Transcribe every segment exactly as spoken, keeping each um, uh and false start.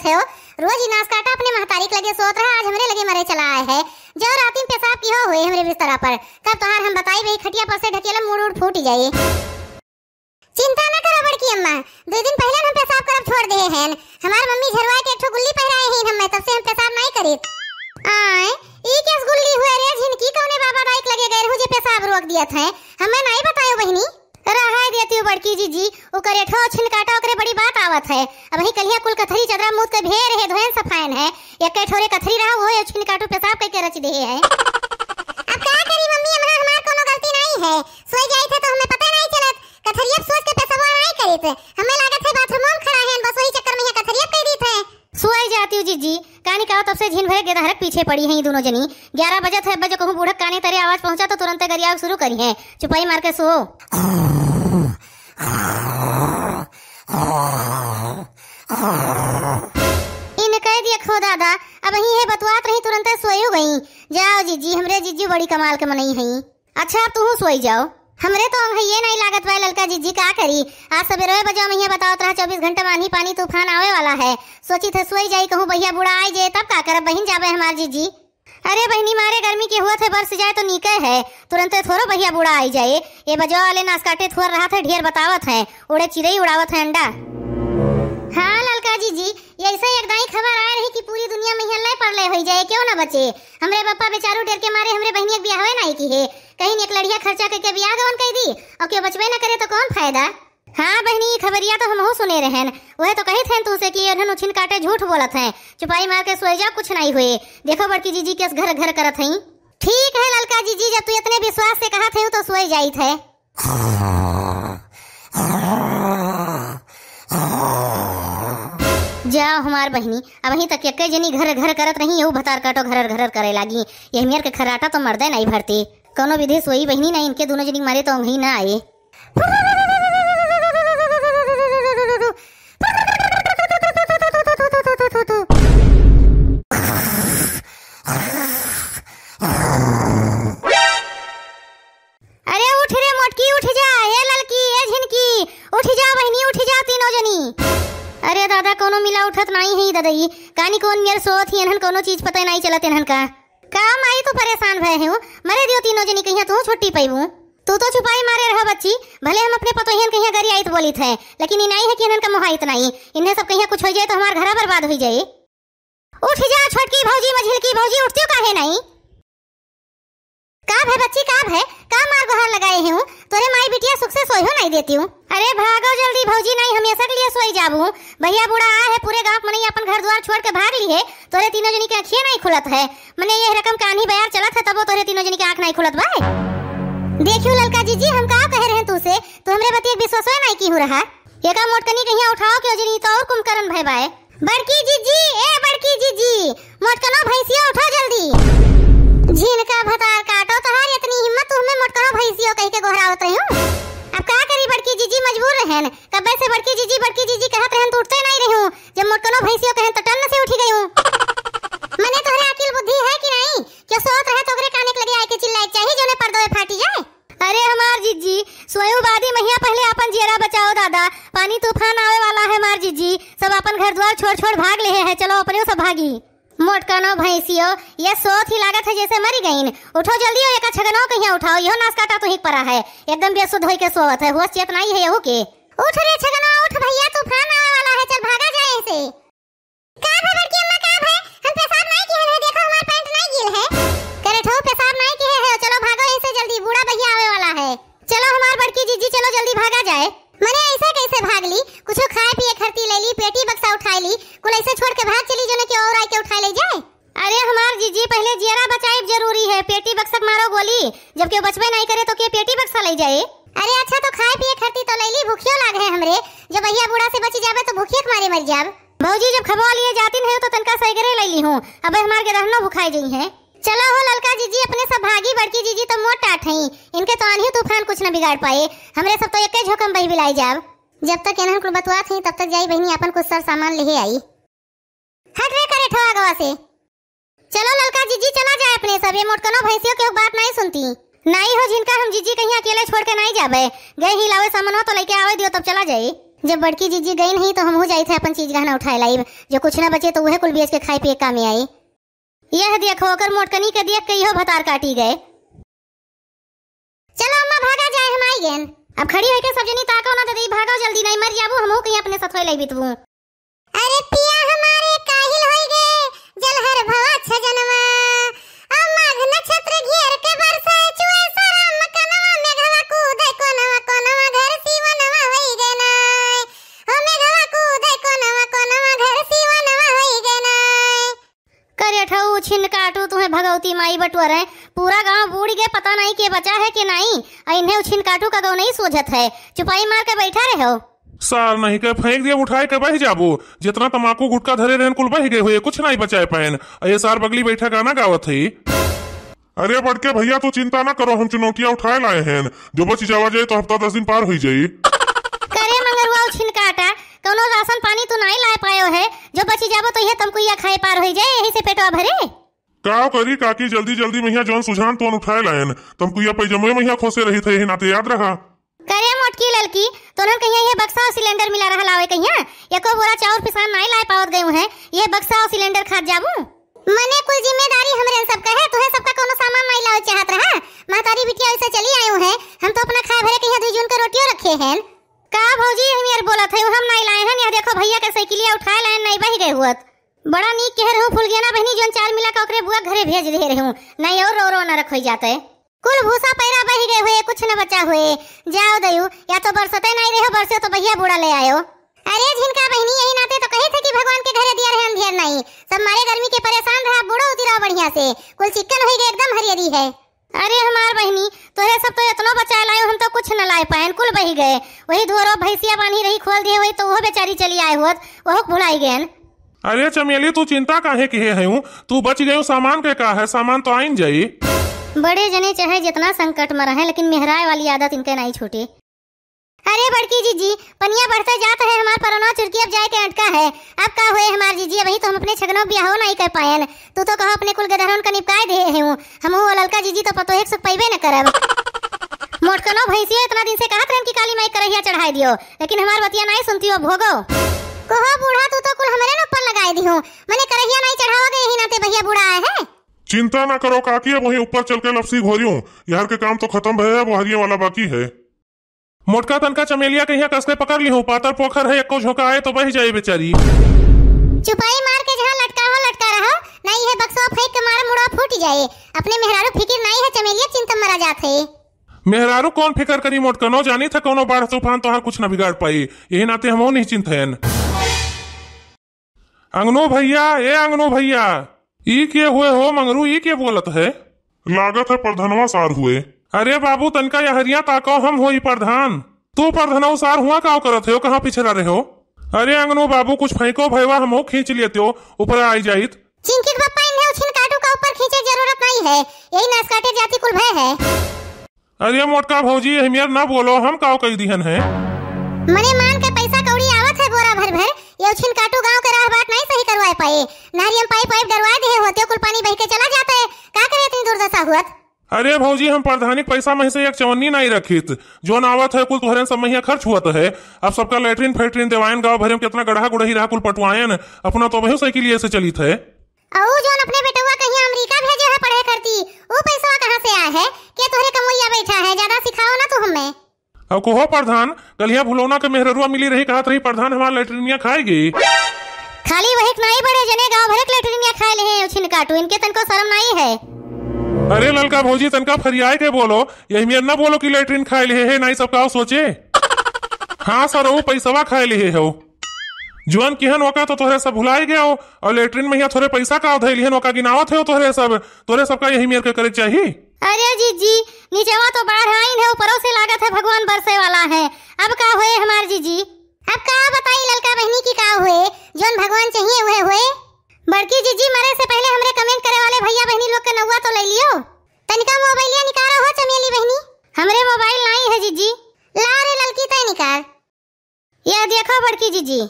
थे हो। रोज ही नास काटा अपने महतारी के लगे सोत रहा, आज हमरे लगे मरे चला आए है। जो राती में पेशाब किहो हुए हमरे बिस्तरा पर, तब तोहार हम बताई, वही खटिया पर से ढकेला, मूड़ उड़ फूट जाई। चिंता न करो बड़की अम्मा, दो दिन पहले हम पेशाब करब छोड़ दे हैं। हमार मम्मी झरवा के एक ठो गुल्ली पहराए हैं हमें, तब से हम पेशाब नहीं करीत। आए, ई केस गुल्ली हुए रे झिनकी, कौने बाबा दाई के लगे गए रहू जे पेशाब रोक दियत है, हमें नहीं बतायो बहिनी। रहाय देती हूँ बड़की जीजी, ओकर एठो छिन काटा ओकरे बड़ी बात आवत है। अबहीं कलिया कुल कथरी चदरा मूत के भेर है, धोयन सफायन है। एक ठोरे कथरी रहा, वो छिन काटू पेशाब कइके रच देहे है। अब का करी मम्मी, अम्मा हमार कोनो गलती नहीं है। सोई जाई थे तो हमें पता नहीं चलत। कथरिया सोच के पेशाब नहीं करी थे। हमें लागत है बाथरूम में खड़ा है, बस वही चक्कर में ये कथरिया कह दी थे। सोई जाती हूँ जीजी, कानी का तब से झिन भरे गेदहरक पीछे पड़ी हैं ई दोनों जनी। ग्यारह बजत है, अब जो कहूँ बूढ़क काने तरे आवाज पहुँचा तो तुरंत गरियाव शुरू करी हैं। चुपाई मार के सो। इन कह दिया खो दादा, अबहीं है बतवात रही तुरंत सोयो गई। जाओ जीजी, हमरे जीजी बड़ी कमाल के मनई हई। अच्छा, अब तुहू सोई जाओ। हमरे तो अंगहिये नहीं लागत बा ललका जीजी, का करी? आज सबेरे बजे मइया बतावत रहा, चउबीस घंटा में आंधी पानी तूफान आवे वाला है। सोची थे सोई जाई, कहूँ बहिया बूढ़ा आई जे, तब का करब बहिन, जाबे हमार जीजी। अरे बहिनी, मारे गर्मी के हुआ थे, बरस जाए तो नीके है, तुरंते थोड़ो बहिया बूढ़ा आई जाए। ये बजवा वाले नास काटे थोर रहा थे, ढेर बतावत है, उड़े चिरई उड़ावत है अंडा। हाँ ललका जीजी, ये ऐसे एक दाई खबर आए रही कि पूरी दुनिया में हियाँ लय पड़ले होई जाए, क्यों ना बचे। हमरे बप्पा बेचारू डर के मारे हमरे बहिनिया के बियाहवे नाई किहे। कहीं एक लड़िया खर्चा करके बियाह गवन कई दी, और क्यों बचबे ना करे तो कौन फायदा? हाँ बहिनी, ई खबरिया तो हमहू सुने रहेन। वह तो कहित हैं तुसे कि एनहन उछिन काटे झूठ बोलत हैं। चुपाई मार के सोए जा, कुछ नाई हुए। देखो बड़की जीजी केस घर घर करत हईं। ठीक है ललका जीजी, जब तू इतने विश्वास से कहत है तो सोए जाइत है। जाओ हमार बहिनी, अबहीं तक एक्के जनी घर घर करत रही, यहू भतार काटो घरर घरर करे लागी। यह मेर के खर्राटा तो मर्दे नाई भरते। कौनो विधि सोई बहिनी ना, इनके दोनों जनी के मारे तो औंघई ना आए। अरे उठ रे मोटकी, उठ जा, ए ललकी, ए झिनकी, उठ जा बहिनी, उठ जा तीनों जनी। अरे दादा, कौनो मिला उठत नाई है ई ददई। कानी कौन मेर सोत ही, एनहन कौनो चीज पता नाई चलत एनहन का। का माई तू परेशान भय हऊ? मरे दियो तीनों जनी, कहिया तू छुट्टी पइबू। तू तो चुपाई मारे रह बच्ची, भले हम अपने पतोहियन कहिया गरियाइत बोलित है, लेकिन ई नाई है कि एनहन का मोहाइत नाई। इन्हें सब कहिया कुछ होई जाए तो हमार घरा बर्बाद होई जाए। उठ जा छोटकी भौजी, मझिलकी भौजी, उठतियो काहे नाई? का भय बच्ची, का भय? का मार गोहार लगाए हऊ? तोरे माई बिटिया सुख से सोइहो नाई देतिउ। अरे भागो जल्दी भौजी, नाई हमेशा के लिए सोई जाबू। भैया बूढ़ा आ है, पूरे गाँव के मनई अपन घर द्वार छोड़ के भाग ली है। तोरे तीनों जनी के आँखिए नाई खुलत है। मने यह रकम के आन्ही बयार चलत है, तबो तोरे तीनों जनी के आँख नाई खुलत बा। देखियो ललका जीजी, हम का कहे रहे तू से, तू हमरे बतिया के विश्वासो नाई किहू रहा। एका मोटकनी कहिया उठाओ के ओजनी तो और कुंभकर्ण भय बाए। बड़की जीजी, ए बड़की जीजी, मोटकनो भैंसियो उठो जल्दी। झिनका भतार काटो, तोहार इतनी हिम्मत, तू हमें मोटकनो भैंसियो कह के गोहरावत रही हूँ। अब का करी बड़की जीजी, मजबूर रहन। कब्बे से बड़की जीजी, बड़की जीजी कहत रहन तो उठते नाई रही हूँ। जब मोटकनो भैंसियो कहन तो टन्न से उठी गई हूँ। मने तोहरे अकिल बुद्धि है कि नाई? क्यों सोत रहे तो ओकरे काने के लगे आए के चिल्लाए के चाही, जोने पर्दवे फाटी जाए। अरे हमार जीजी, सोयू बादी महिया पहले आपन जियरा बचाओ दादा, पानी तूफान आवे वाला है हमार जीजी, सब आपन घर द्वार छोड़ छोड़ भाग लेहे है, चलो अपने सब भागी। मोटकनो भैंसियो, ये सोत ही लागत है जैसे मरी गईन। उठो जल्दी हो, एका छगनो कहिया उठाओ, यहो नास काटा तो हिक परा है, एकदम बेसुध होई के सोवत है, होश चेत नाई है यहू के। उठ रे छगनो उठ भैया, तूफान आवे वाला है, चल भागा जाए ऐसे। का भय बड़की अम्मा, का भय? हम पेशाब नाई किहे हैं, देखो हमार पैंट नाई गील है। करे ठो पेशाब नाई किहे है, चलो भागो यहीं से जल्दी, बूढ़ा भैया आवे वाला है। चलो हमार बड़की जीजी, चलो जल्दी भागा जाए। मने ऐसे कैसे भाग ली? कुछ खाए पिए खरती ले ली, पेटी बक्सा उठाए ली, कुल ऐसे छोड़ के भाग चली जो न कि और आके उठाए ले जाए। अरे हमार जीजी, पहले जियरा बचाइब जरूरी है, पेटी बक्सा के मारो गोली, जब केहू बचबे नाई करे तो के पेटी बक्सा ले जाए? अरे अच्छा तो खाए पिए खरती तो ले ली, भूखियो लाग है हमरे, जब भैया बूढ़ा से बची जाबे तो भूखिया के मारे मर जाब। भौजी, जब खबवा लिए जातिन है तो तनका सैगरे लैली हूँ, अबे हमार गेदहनो भुखाए जइहैं। चलो हो ललका जीजी, अपने सब भागी, बड़की जीजी तो मोट टाट हई, इनके तो आन्ही तूफान कुछ न बिगाड़ पाए, हमरे सब तो एके झोंका में बही बिलाई जाब। जब तक एनहन कुल बतुआत हई, तब तक जाई बहिनी आपन कुछ सर सामान लेहे आई। हट रे करे ठो आगवा से। चलो ललका जीजी, चला जाए अपने सब, ये मोटकनो भैंसियों के बात नाई सुनती। नाई हो झिनका, हम जीजी कहीं अकेले छोड़ के नाई जाबे। गए ही लावे सामानो तो लेके आवे दियो, तब चला जाए। जब बड़की जीजी गई नहीं तो हमहू जाइत है अपन चीज गहना उठाए लाइब, जो कुछ ना बचे तो उहे कुल बेच के खाए पिए कामे आई। यह देखो ओकर मोटकनी के देख के इहो भतार काटी गए। चलो अम्मा भागा जाए हम आई गेन। अब खड़ी होके सब जनी ताको ना दे दे, भागो जल्दी नहीं मर जाबू, हमहू कहीं अपने सथवे लाई बितबू। अरे पिया हमारे काहिल होई गे, जलहर भवा छजनवा। आ माघ नक्षत्र घेर के बरसे, चुए सरम कनवा, मेघवा कूदे कोनवा कोनवा, घर सिवनवा होई गे नाय। ओ मेघवा कूदे कोनवा कोनवा, घर सिवनवा होई गे नाय। करे ठऊ छिन काटू तुहे भगवती माई बटुअरे, पूरा गांव बूड़ गे, पता नहीं के बचा है के नहीं। आ इन्हें उछिन काटू का गौ नहीं सोझत है, चुपाई मार के बैठा रहो। सार नहीं के फेंक दिया, उठाए के बह जाबो। जितना तमाकू गुटका धरे रहन कुल बह गए हुए, कुछ नहीं बचाए पाएन। आ ये सार बगली बैठा गाना गावत है। अरे बड़के भैया तू चिंता ना करो, हम चुनौतियां उठाए लाए हैं। जो बच जावा जाए तो हफ्ता दस दिन पार हुई जाई। करे मंगरुआ उछिन काटा, कौनो राशन पानी तू नहीं लाए पायो है, जो बची जाबो तो यह तमकुइया खाए पार हुई जाए, यही से पेटवा भरे। का करी काकी, जल्दी जल्दी में यहाँ जौन सुझान तोन उठाए लायन, तमकुइया पैजमवे में यहाँ खोसे रही थे, यही नाते याद रहा। करे मोटकी ललकी, तोनन कहिया ये बक्सा और सिलेंडर मिला रहा लावे कहिया, एको बोरा चाउर पिसान नाई लाए पावत गए हैं, ये बक्सा और सिलेंडर खात जाबू। मने कुल जिम्मेदारी हमरे सबका है, तुहे सबका कोनो सामान नाई लावे चाहत रहा, महतारी बिटिया ऐसे चली आए हैं, हम तो अपना खाए भरे कहिया दुई जून के रोटियों रखे हैं। का भौजी, हम यार बोलत है, हम नाई लाए हैं, यह देखो भैया के साइकिलिया उठाए लाए, नाई बह गए हुअत। बड़ा नीक कह रहू फुलगेना बहिनी, जौन चार मिला के ओकरे बुआ घरे भेज दे रहू, नाई और रो रो न रखोई जाते। कुल भूसा पैरा बह गए हुए, कुछ न बचा हुए। जाओ दयू, या तो बरसते नाई रहो, बरसे तो बहिया बूड़ा ले आयो। अरे झिनका बहिनी, यही नाते तो कही थे कि भगवान के घरे दिया रहे अंधेर नाई, सब मारे गर्मी के परेशान रहा, बूढ़ो उतिराओ बढ़िया से, कुल चिक्कन होई गए, एकदम हरियरी है। अरे हमार बहिनी, तोहे सब तो इतनो बचाए लायो, हम तो कुछ न लाए पाएन, कुल बही गए। वही धोरो भैंसिया बांधी रही, खोल दिए, वही तो वो बेचारी चली आए हुअत, वहुक भुलाई गएन। अरे चमेली, तू चिंता काहे किहे हयू? तू बच गयू, सामान के का है, सामान तो आइन जाई। बड़े जने चाहे जितना संकट में रहे, लेकिन मेहराए वाली आदत इनके नहीं छूटे। अरे बड़की जीजी, पनिया बढ़ते जात है, हमार परनवा चुरकी अब जाए के अटका है। अब का होए हमार जीजी, अबही तो हम अपने छगनो बियाहो नाई कर पाएन। तू तो कहो अपने कुल गदहरन का निपटाए दे है हूँ। हमहू वो ललका जीजी तो पतोहे के सुख पइबे न करब। मोटकनो भैंसियो इतना दिन से कहत रहन कि काली माई करहिया चढ़ाई दियो, लेकिन हमार बतिया नाई सुनती हो भोगो। कहो बूढ़ा, तू तो कुल हमरे न ऊपर लगाए दिहो, मने करहिया नाई चढ़ावा गए ही नाते बहिया बूढ़ा आए है। चिंता ना करो काकी, अब वहीं ऊपर चल के लपसी घोरियूं, यार के काम तो खत्म भय है, अब हरिये वाला बाकी है। मोटका तनका चमेलिया के यहाँ कसके पकड़ लिहूं, पातर पोखर है, एको झोंका आए तो बह जाए बेचारी। चुपाई मार के जहाँ लटका हो लटका रहो, नहीं है बक्सवा फेंक के मारा मुड़वा फूट जाए। अपने मेहरारू फिकिर नहीं है, चमेलिया चिंता मरा जात है। मेहरारू कौन फिकर करी मोटकनो, जानी था कौनो बाढ़ तूफान तोहार कुछ न बिगाड़ पाई, यही नाते हमहू निश्चिंत हैं। अंगनू भैया, ए अंगनू भैया। ई के हुए हो मंगरू, ई के बोलत है? लागत है प्रधनवा सार हुए। अरे बाबू, तनका यहरिया ताको, हम होई प्रधान। तू प्रधनऊ सार हुआ काव करत हो, कहाँ पिछड़ा रहे हो? अरे अंगनू बाबू, कुछ फेंको भयवा, हमहू खींच लेते हो, ऊपर आई जाइत। चिंकी के पप्पा, इन्हें उछिन काटू का ऊपर खींचे जरूरत नहीं है, यही नस काटे जाति कुल भय है। अरे मोटका भौजी, एहमियर ना बोलो, हम काव कई दिहन है? मने मान के पैसा कौड़ी आवत है बोरा भर भर, ये उछिन काटू गांव के राह बाट नहीं सही करवाए पाए। नहरियम पाइप वाइप डरवाए दिहे होते, कुल पानी बह के चला जाते, का करे इतनी दुर्दशा हुअत? अरे भौजी, हम प्रधानिक पैसा में से एक चवन्नी नहीं रखित, जोन आवत है कुल तोहरे सब महिया खर्च हुअत है। अब सबका लैट्रिन फैट्रिन देवायन, गांव भरे में कितना गढ़ा गुड़ही रहा कुल पटवायन, अपना तो वही साइकिल से चलित है। अऊ जौन अपने बेटउआ कहिया अमेरिका भेजे है पढ़े करती, ऊ पैसवा कहाँ से आए है? के तोहरे कमवैया बैठा है? ज्यादा सिखाओ ना तू हमें। अऊ कहो प्रधान, कलिया भुलौना के मेहररुआ मिली रही, कहत रही प्रधान हमार लैट्रिनिया खाए गई। खाली वही के नाई बड़े जने गाँव भरे के लैट्रिनिया खाए ले हैं, उछिन काटू, इनके तनको शर्म नाई है। अरे ललका भौजी, तनका फरियाए के बोलो, यही मेर ना बोलो कि लैट्रिन खाए ले है, नाई सब का सोचे। हाँ सर, वो पैसवा खाए ले हो। जुआन किहन वका तो तोहरे सब भुलाए गए हो, और लेटरिन में यहाँ थोड़े पैसा का धैल हियन वका गिनावत है तोहरे सब, तोहरे सब का यही मेर के करे के चाही। अरे जीजी, नीचवा तो बाढ़ आइन है, ऊपरों से लागत है भगवान बरसे वाला है। अब का होए हमार जीजी? अब का बताई ललका बहिनी की का होए, जौन भगवान चाहिए वह होए। बड़की जीजी, मरे से पहले हमरे कमेंट करे वाले भैया बहिनी लोग के नौआ तो ले लियो। तनिका मोबाइलिया निकालो हो चमेली बहिनी। हमरे मोबाइल नाई है जीजी। ला रे ललकी, तय निकाल। यह देखो बड़की जीजी,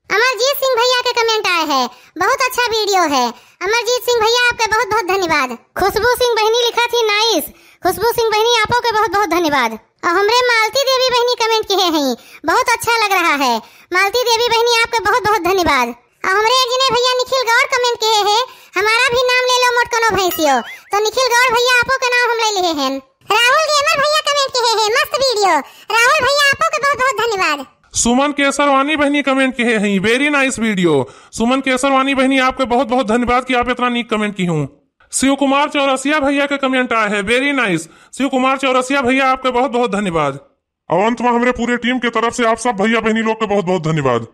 अमरजीत सिंह भैया के कमेंट आए है, बहुत अच्छा वीडियो है। अमरजीत सिंह भैया, आपके बहुत बहुत धन्यवाद। खुशबू सिंह बहिनी लिखा थी, नाइस। खुशबू सिंह बहिनी, आपो के बहुत बहुत धन्यवाद। और हमरे मालती देवी बहिनी comment किहे हैं, बहुत अच्छा लग रहा है। मालती देवी बहिनी, आपके बहुत बहुत धन्यवाद। और हमरे एक जने भैया निखिल गौड़ comment किहे हैं, हमारा भी नाम ले लो मोट कोनो भैंसियो। तो निखिल गौड़ भैया, आपो के नाम हम ले लिहे हैं। राहुल गेमर भैया comment किहे हैं, मस्त video। राहुल भैया, आपो के बहुत बहुत धन्यवाद। सुमन केसरवानी बहिनी comment किहे हैं, very nice video। सुमन केसरवानी बहिनी, आपके बहुत बहुत धन्यवाद कि आप इतना नीक comment किहू। शिव कुमार चौरसिया भैया के comment आए हैं, very nice। शिव कुमार चौरसिया भैया, आपके बहुत बहुत धन्यवाद। और अंत में हमरे पूरे team के तरफ से आप सब भैया बहिनी लोग के बहुत बहुत धन्यवाद।